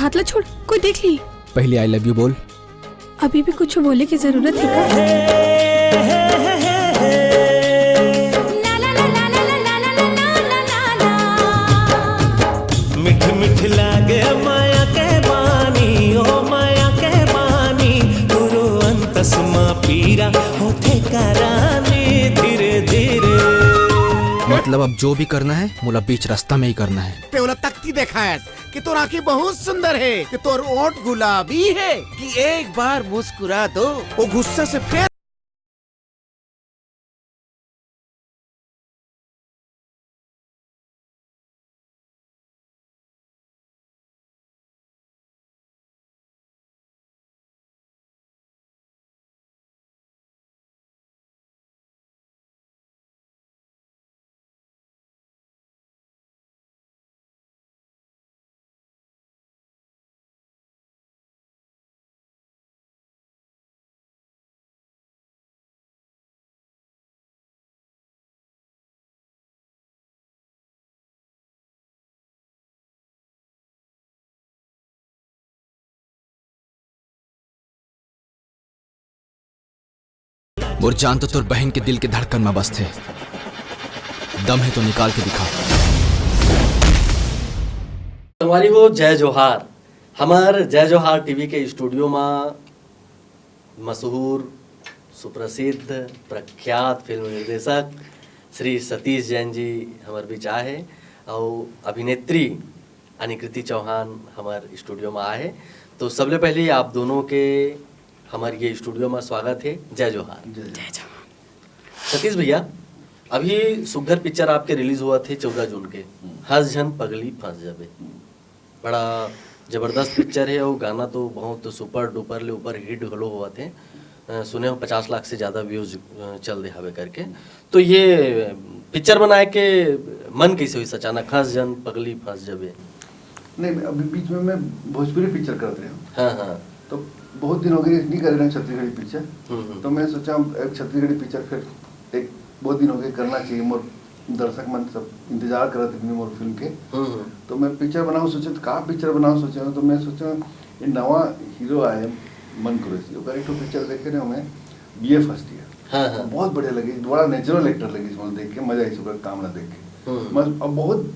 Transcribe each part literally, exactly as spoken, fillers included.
मतलब छोड़, कोई देख ली। पहले आई लव यू बोल। अभी भी कुछ बोले की जरूरत है का? मिठ मिठ लागे माया के बानी, ओ माया के बानी, गुरु अंतस मा पीरा होथे करानी धीरे धीरे। मतलब अब जो भी करना है, मोला बीच रास्ता में ही करना है। पे ओला तकती देखायस कि तोर आंखी बहुत सुंदर है, कि तोर ओंठ गुलाबी है, कि एक बार मुस्कुरा दो। वो गुस्सा से फेर मोर जान तो तोर बहन के दिल के धड़कन में बसथे। दम है तो निकाल के दिखा। संगवारी हो, जय जोहार। हमर जय जोहार टीवी के स्टूडियो मा मशहूर, सुप्रसिद्ध, प्रख्यात फिल्म निर्देशक श्री सतीश जैन जी हमर बीच आए हे, अउ अभिनेत्री अनिकृति चौहान हमर स्टूडियो मा आए हे। तो सबले पहले आप दोनों के हमर ये स्टूडियो मा स्वागत हे। जय जोहार। जय जय। सतीश भैया, अभी सुग्घर पिक्चर आपके रिलीज होवत हे चौदह जून के, हंस झन पगली फंस जाबे। बड़ा जबरदस्त पिक्चर हे, अउ गाना तो बहुत सुपर डुपर ले ऊपर हिट घलो होवत हे। अ, सुने हो पचास लाख से ज्यादा व्यूज, अ, चल दे हवे करके। तो ये पिक्चर बनाए के मन कैसे होइस अचानक, हंस झन पगली फंस जाबे? नहीं, मैं अभी बीच में मैं भोजपुरी पिक्चर करत रहे हूँ। हाँ हाँ। तो बहुत दिन हो गए नहीं करे रहे छत्तीसगढ़ी पिक्चर। हम्म, हम्म। तो मैं सोचा एक छत्तीसगढ़ी पिक्चर फिर एक बहुत दिन हो गए करना चाहिए, मोर दर्शक मन सब इंतजार करत रहिन मोर फिल्म के। हम्म, हम्म। तो मैं पिक्चर बनाऊँ सोचे, तो का पिक्चर बनाऊँ सोचे, तो मैं सोचा ये नवा हीरो आए मन कुरैशी, ओकर एक ठो पिक्चर देखे रहे मैं, बीए फर्स्ट ईयर। हाँ हाँ। बहुत बढ़िया लगी, बड़ा नेचुरल एक्टर लगी इसमें देख के, मजा आई ओकर काम ला देख के। हम्म। मस्त, अब बहुत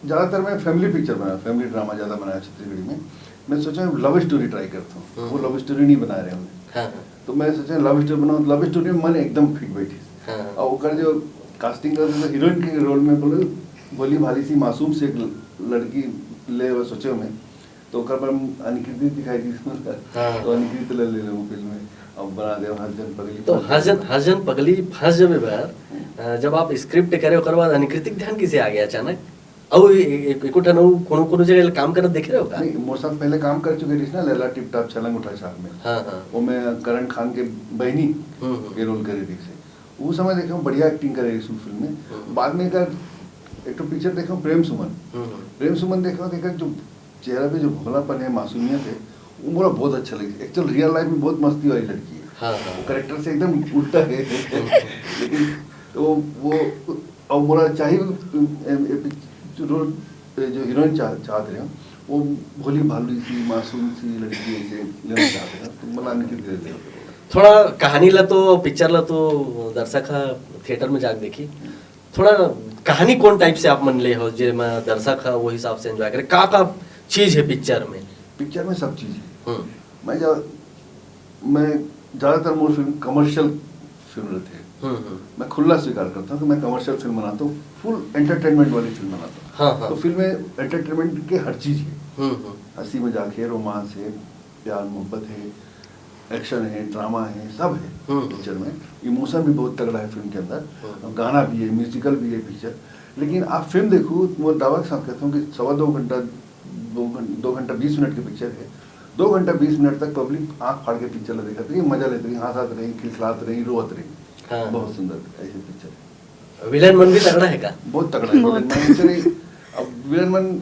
ज़्यादातर मैं फैमिली पिक्चर बनाया, फैमिली ड्रामा ज़्यादा बनाया छत्तीसगढ़ी में। मैं सोचा लव स्टोरी ट्राई करता हूँ, हम्म। वो लव स्टोरी नहीं बना रहे हमने। हाँ हाँ। तो मैं सोचा लव स्टोरी बनाऊँ, लव स्टोरी में मन एकदम फिट बैठी। हाँ। और ओकर जो कास्टिंग करते तो हीरोइन के रोल में बोले भोली भाली सी मासूम सी एक लड़की ले वो सोचे मैं, तो ओकर पर अनिकृति दिखाई दी। हाँ। तो अनिकृति ले ले वो फिल्म में, अब बना दे हंस झन पगली। तो हंस झन, हंस झन पगली फंस जाबे बर, अ, जब आप स्क्रिप्ट करे ओकर बाद अनिकृति के ध्यान कैसे आ गया अचानक? अउ ए-, ए-, एको ठन अउ कोनो कोनो जगह काम करत देखे रहे हो का? नहीं, मोर साथ पहले काम कर चुके रहिस ना, लैला टिप टाप छलांग उठा छाप में। हाँ हाँ। वो मैं करण खान के बहनी हम्म, हम्म। के रोल करे रहिस हे। वो समय देखे बढ़िया एक्टिंग करे रहिस फिल्म में। हम्म। बाद में एक एक ठो पिक्चर देखे प्रेम सुमन। हम्म। प्रेम सुमन देखे देखे जो चेहरा पे जो भोलापन है, मासूमियत है, वो मोला बहुत अच्छा लगे। एक्चुअल रियल लाइफ में बहुत मस्ती वाली लड़की है। हाँ, हाँ। वो करेक्टर से एकदम उल्टा है। लेकिन तो वो और मोला चाहिए ए, ए, जो रोल, ए, जो हीरोइन चाह, चाहत रहे हो, वो भोली भाली सी मासूम सी लड़की ऐसे लेना चाहते हैं, तो मोला अनिकृति दे दे। थोड़ा कहानी ला तो, पिक्चर ला तो दर्शक हा थिएटर में जाके देखी। थोड़ा कहानी कौन टाइप से आप मन ले हो, जे में दर्शक हा वो हिसाब से एंजॉय करे? का का चीज है पिक्चर में? पिक्चर में सब चीज़ है। हम्म। मैं जा मैं ज़्यादातर मोर फिल्म कमर्शियल फिल्म रहते हैं। हम्म, हम्म। मैं खुला स्वीकार करता हूँ कि मैं कमर्शियल फिल्म बनाता हूँ, फुल एंटरटेनमेंट वाली फिल्म बनाता हूँ। हाँ, हाँ। तो फिल्म में एंटरटेनमेंट के हर चीज़ है। हम्म, हम्म। हंसी मजाक है, रोमांस है, प्यार मोहब्बत है, एक्शन है, ड्रामा है, सब है हम्म। पिक्चर में। इमोशन भी बहुत तगड़ा है फिल्म के अंदर, हम्म। गाना भी है, म्यूजिकल भी है पिक्चर। लेकिन आप फिल्म देखो, मैं दावा के साथ कहता हूँ कि सवा दो घंटा, दो घंटा, दो घंटा बीस मिनट की पिक्चर है, दो घंटा बीस मिनट तक पब्लिक आंख फाड़ के पिक्चर देखत रही, मजा लेत रही, हंसत रही, खिलखिलात रही, रोवत रही। हाँ। बहुत सुंदर ऐसे पिक्चर है। विलेन मन भी तगड़ा है का? बहुत तगड़ा है विलेन मन। एक्चुअली अब विलेन मन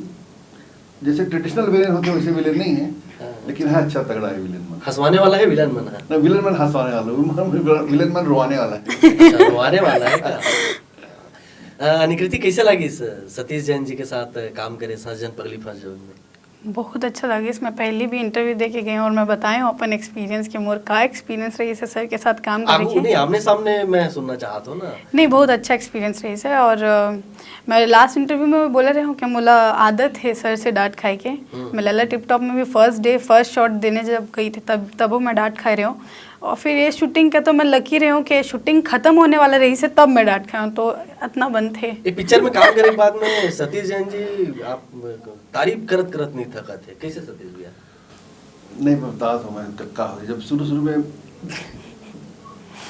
जैसे ट्रेडिशनल विलेन होते हैं वैसे विलेन नहीं है, हाँ। लेकिन है अच्छा तगड़ा है विलेन मन। हंसवाने वाला है विलेन मन है? ना, विलेन मन हंसवाने वाला है, विलेन मन रोवाने वाला है। अच्छा, रोवाने वाला है का? अ, अनिकृति, कैसे लागिस सतीश जैन जी के साथ काम करे, हंस झन पगली फंस जाबे में? बहुत अच्छा लगिस। मैं पहली भी इंटरव्यू दे के गई हूँ और मैं बताए हूँ अपन एक्सपीरियंस कि मोर का एक्सपीरियंस रहिस हे सर के साथ काम करे आप के। नहीं, आमने सामने मैं सुनना चाहत हूँ ना। नहीं, बहुत अच्छा एक्सपीरियंस रहिस हे। और अ, मैं लास्ट इंटरव्यू में भी बोले रहे हूँ कि मोला आदत है सर से डांट खाए के। मैं लैला टिप टॉप में भी फर्स्ट डे फर्स्ट शॉट देने जब गई थी, तब तबो मैं डांट खाए रहे हूँ। और फिर ये शूटिंग का तो मैं लकी रहे हूँ कि शूटिंग खत्म होने वाला रहिस हे, तब मैं डांट खाए हूँ, तो इतना बनथे। ये पिक्चर में काम करे के बाद में सतीश जैन जी आप तारीफ करत करत नहीं थकत हे, कैसे सतीश भैया? नहीं, मैं बता दूँ मैं क- का हो, जब शुरू शुरू में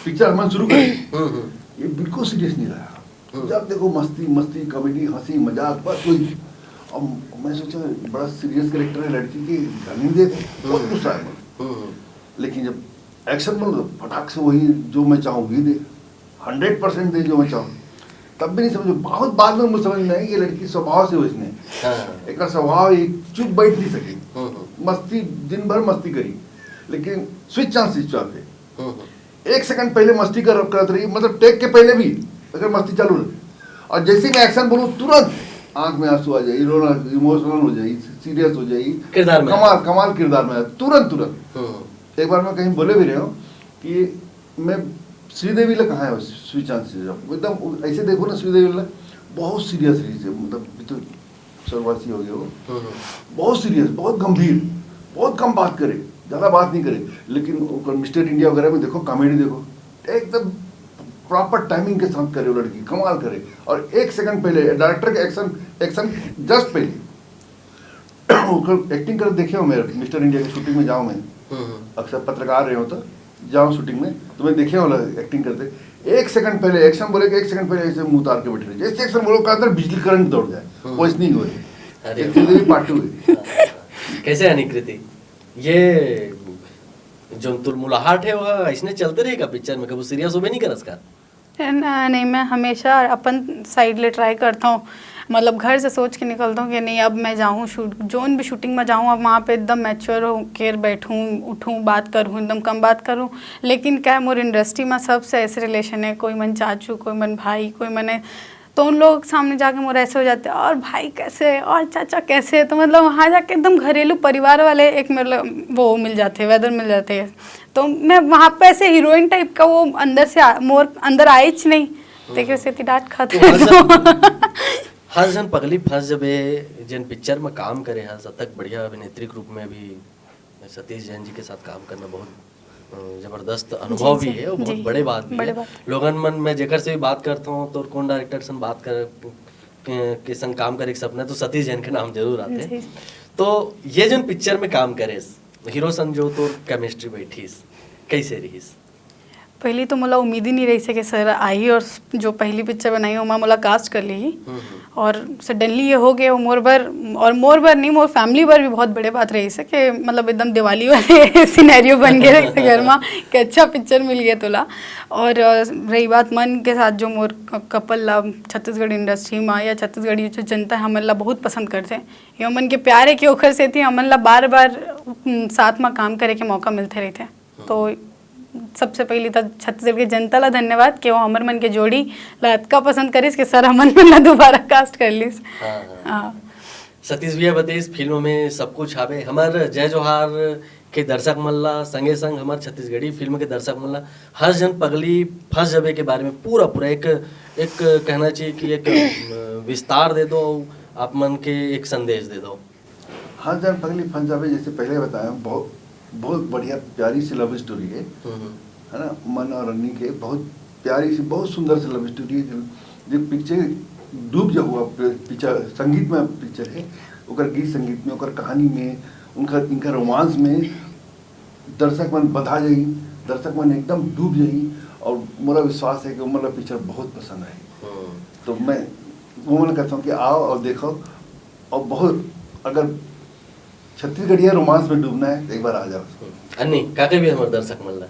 पिक्चर हमन शुरू करें, हम्म, हम्म। ये बिल्कुल सीरियस नहीं रहा। हम्म। जब देखो मस्ती मस्ती, कॉमेडी, हंसी मजाक, बस वही। अब मैं सोचा बड़ा सीरियस कैरेक्टर है, लड़की की ध्यान नहीं देते, बहुत गुस्सा है। हम्म, लेकिन जब एक्शन बोलो तो फटाक से वही जो मैं चाहूँ वही दे, हंड्रेड परसेंट दे जो मैं चाहूँ। तब भी नहीं समझो, बहुत बाद में मुझे समझ में आई ये लड़की स्वभाव से वैसने। हाँ। एक स्वभाव एक चुप बैठ नहीं सकी। हम्म, हम्म। मस्ती, दिन भर मस्ती करी, लेकिन स्विच ऑन स्विच ऑफ है। हम्म, हम्म। एक सेकंड पहले मस्ती कर करत रही, मतलब टेक के पहले भी अगर मस्ती चालू रहे, और जैसे ही मैं एक्शन बोलूँ, तुरंत आंख में आंसू आ जाए, रोना, इमोशनल हो जाए, सीरियस हो जाए। किरदार में। कमाल, कमाल किरदार में आए, तुरंत, तुरंत। हम्म, एक बार मैं कहीं बोले भी रहे हूँ कि मैं श्रीदेवी ला कहाँ है, श्रीचांद श्रीराम, एकदम ऐसे देखो ना, श्रीदेवी ला बहुत सीरियस रही है, मतलब ये तो स्वर्गवासी हो गए वो, हम्म, बहुत सीरियस, बहुत गंभीर, बहुत कम बात करे, ज़्यादा बात नहीं करे। लेकिन ओकर मिस्टर इंडिया वगैरह में देखो, कॉमेडी देखो, एकदम प्रॉपर टाइमिंग के साथ करे वो लड़की, कमाल करे। और एक सेकंड पहले डायरेक्टर के एक्शन, एक्शन जस्ट पहले ओकर एक्टिंग कर देखे हो, मैं मिस्टर इंडिया की शूटिंग में जाऊँ मैं, हम्म, हम्म। अक्सर पत्रकार रहे हो तो जाऊँ शूटिंग में, तो मैं देखे हो एक्टिंग करते, एक सेकंड पहले एक्शन बोले कि एक सेकंड पहले ऐसे मुंह उतार के बैठे रहे, जैसे एक्शन बोलो का अंदर बिजली करंट दौड़ जाए, हम्म। वैसे नहीं हो रही। अरे ये श्रीदेवी पार्ट टू है। कैसे यानी कृति, ये जो तुलमुलाहट है वह इसने चलते रहेगा पिक्चर में, कभी सीरियस हो भी नहीं करस का? न- नहीं, मैं हमेशा अपन साइड ले ट्राई करता हूँ, मतलब घर से सोच के निकलता हूँ कि नहीं, अब मैं जाऊँ शूट, जोन भी शूटिंग में जाऊँ, अब वहाँ पे एकदम मैच्योर हो के बैठूँ, उठूँ, बात करूँ, एकदम कम बात करूँ। लेकिन क्या है, मोर इंडस्ट्री में सबसे ऐसे रिलेशन है, कोई मन चाचू, कोई मन भाई, कोई मने, तो उन लोग सामने जाके मोर ऐसे हो जाते हैं, और भाई कैसे है, और चाचा कैसे है, तो मतलब वहाँ जाके एकदम घरेलू परिवार वाले एक मतलब वो मिल जाते हैं, वेदर मिल जाते हैं। तो मैं वहाँ पे ऐसे हीरोइन टाइप का वो अंदर से आ, मोर अंदर आइच नहीं, तेकरे सेती डांट खाते तो हर हैं। हर जन पगली फंस जबे, जिन पिक्चर में काम करे हस, अतक बढ़िया अभिनेत्री के रूप में भी सतीश जैन जी के साथ काम करना बहुत अ, जबरदस्त अनुभव जी, भी जी, है, वो बहुत जी, बड़े बात भी बड़े है। बात। लोगन मन में जेकर से भी बात करता हूँ तो कौन डायरेक्टर से बात कर के, के संग काम करे के सपना है, तो सतीश जैन के नाम जरूर आते हैं। जी। तो ये जन पिक्चर में काम करेस, हीरो संग जो तोर केमिस्ट्री बैठीस, कैसे रहीस? पहली तो मोला उम्मीद ही नहीं रही से कि सर आई, और जो पहली पिक्चर बनाई ओमा मोला कास्ट कर ली। और सडनली ये हो गया, वो मोर बर, और मोर बर नहीं, मोर फैमिली बर भी बहुत बड़े बात रही से कि मतलब एकदम दिवाली वाले सिनेरियो बन गए रहे घर में कि अच्छा पिक्चर मिल गया तोला। और अ, रही बात मन के साथ, जो मोर कपल ला छत्तीसगढ़ इंडस्ट्री में या छत्तीसगढ़ी जो जनता है हमन ला बहुत पसंद करते, ये मन के प्यार है कि ओखर सेती हमन ला बार बार साथ में काम करे के मौका मिलते रहते। तो सबसे पहली तो छत्तीसगढ़ के जनता ला धन्यवाद कि वो हमर मन के जोड़ी ला अतका पसंद करिस कि सर हमन मन ला दोबारा कास्ट कर लिस। हाँ, हाँ। हाँ। सतीश भैया बताइस, फिल्म में सब कुछ आवे। हमार जय जोहार के दर्शक मन ला, संगे संग हमार छत्तीसगढ़ी फिल्म के दर्शक मन ला हर जन पगली फंस जबे के बारे में पूरा पूरा एक एक कहना चाहिए कि एक अ, विस्तार दे दो, आप मन के एक संदेश दे दो। हर जन पगली फंस जावे, जैसे पहले बताया, बहुत बहुत बढ़िया प्यारी सी लव स्टोरी है, हम्म, है ना? मन और अन्नी के बहुत प्यारी सी, बहुत सुंदर सी लव स्टोरी है। जो, जो पिक्चर डूब जा हुआ पिक्चर, संगीत में पिक्चर है, ओकर गीत संगीत में, ओकर कहानी में, उनका इनका रोमांस में दर्शक मन बंधा जाई, दर्शक मन एकदम डूब जाई। और मोला विश्वास है कि मतलब पिक्चर बहुत पसंद आई। हम्म। तो मैं वो मन कहता हूँ कि आओ और देखो, और बहुत अगर छत्तीसगढ़िया रोमांस में डूबना है तो एक बार आ जाओ। अन्नी, का कहिबे हमर दर्शक मन ला?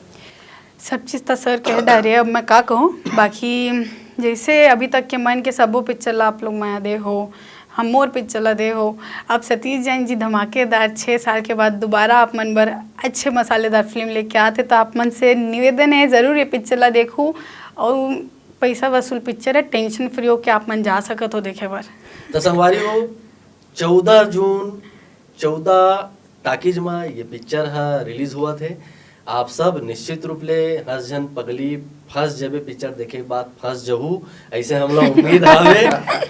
सब चीज़ तो सर कह डारे, अब मैं का कहूँ। बाकी जैसे अभी तक के मन के सबो पिक्चर ला आप लोग मया दे हो, हम मोर पिक्चर ला दे हो। अब सतीश जैन जी धमाकेदार छः साल के बाद दोबारा आप मन बर अच्छे मसालेदार फिल्म लेके आते, तो आप मन से निवेदन है, ज़रूर ये पिक्चर ला देखू। और पैसा वसूल पिक्चर है, टेंशन फ्री होके आप मन जा सकत हो देखे बर। तो संगवारी हो, चौदह जून चौदह टाकीज म ये पिक्चर ह रिलीज होवत हे। आप सब निश्चित रूप ले हंस झन पगली फंस जबे पिक्चर देखे के बाद फंस जहू, ऐसे हमला उम्मीद हवे।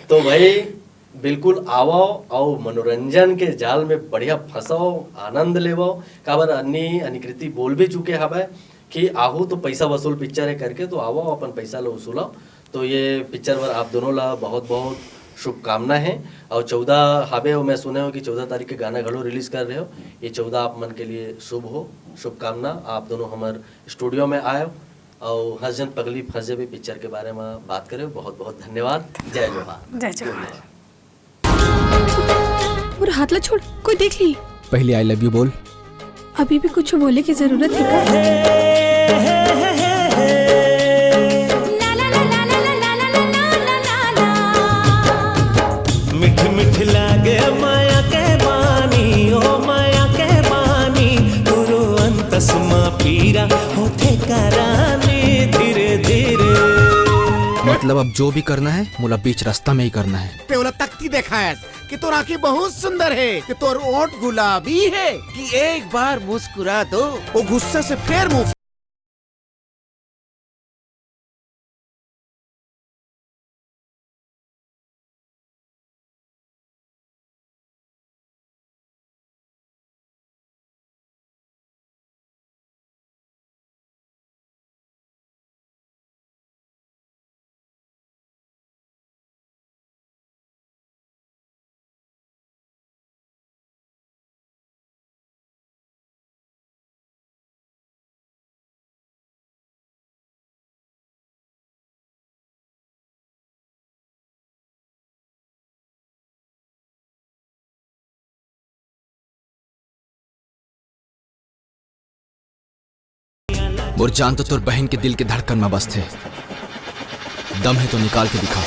तो भाई बिल्कुल आवव अउ मनोरंजन के जाल में बढ़िया फंसव, आनंद लेवव। काबर अन्नी अनिकृति बोल भी चुके हवय कि आहू तो पैसा वसूल पिक्चर हे करके, तो आवव अपन पैसा ल वसूलव। तो ये पिक्चर बर आप दोनों ला बहुत बहुत शुभकामना हे। और चौदह हवे, और मैं सुने हूँ कि चौदह तारीख के गाना घलो रिलीज कर रहे हो। ये चौदह आप मन के लिए शुभ हो, शुभकामना। आप दोनों हमर स्टूडियो में आए और हंस झन पगली फंस जबे पिक्चर के बारे में बात करे हो। बहुत बहुत धन्यवाद। जय जोहार। जय जोहार। मोर हाथ ला छोड़, कोई देख ली। पहले आई लव यू बोल। अभी भी कुछ बोले की जरूरत है का? मिठ मिठ लागे माया के पानी, ओ माया के पानी, तुरु अंतस मा पीरा होथे करानी धीरे धीरे। मतलब अब जो भी करना है, मोला बीच रास्ता में ही करना है। पे ओला तख्ती देखायस कि तोर आंखें बहुत सुंदर है, कि तोर ओठ गुलाबी है, कि एक बार मुस्कुरा दो। वो गुस्सा से फेर मुंह मोर जान तो तोर बहन के दिल के धड़कन में बसथे। दम है तो निकाल के दिखा।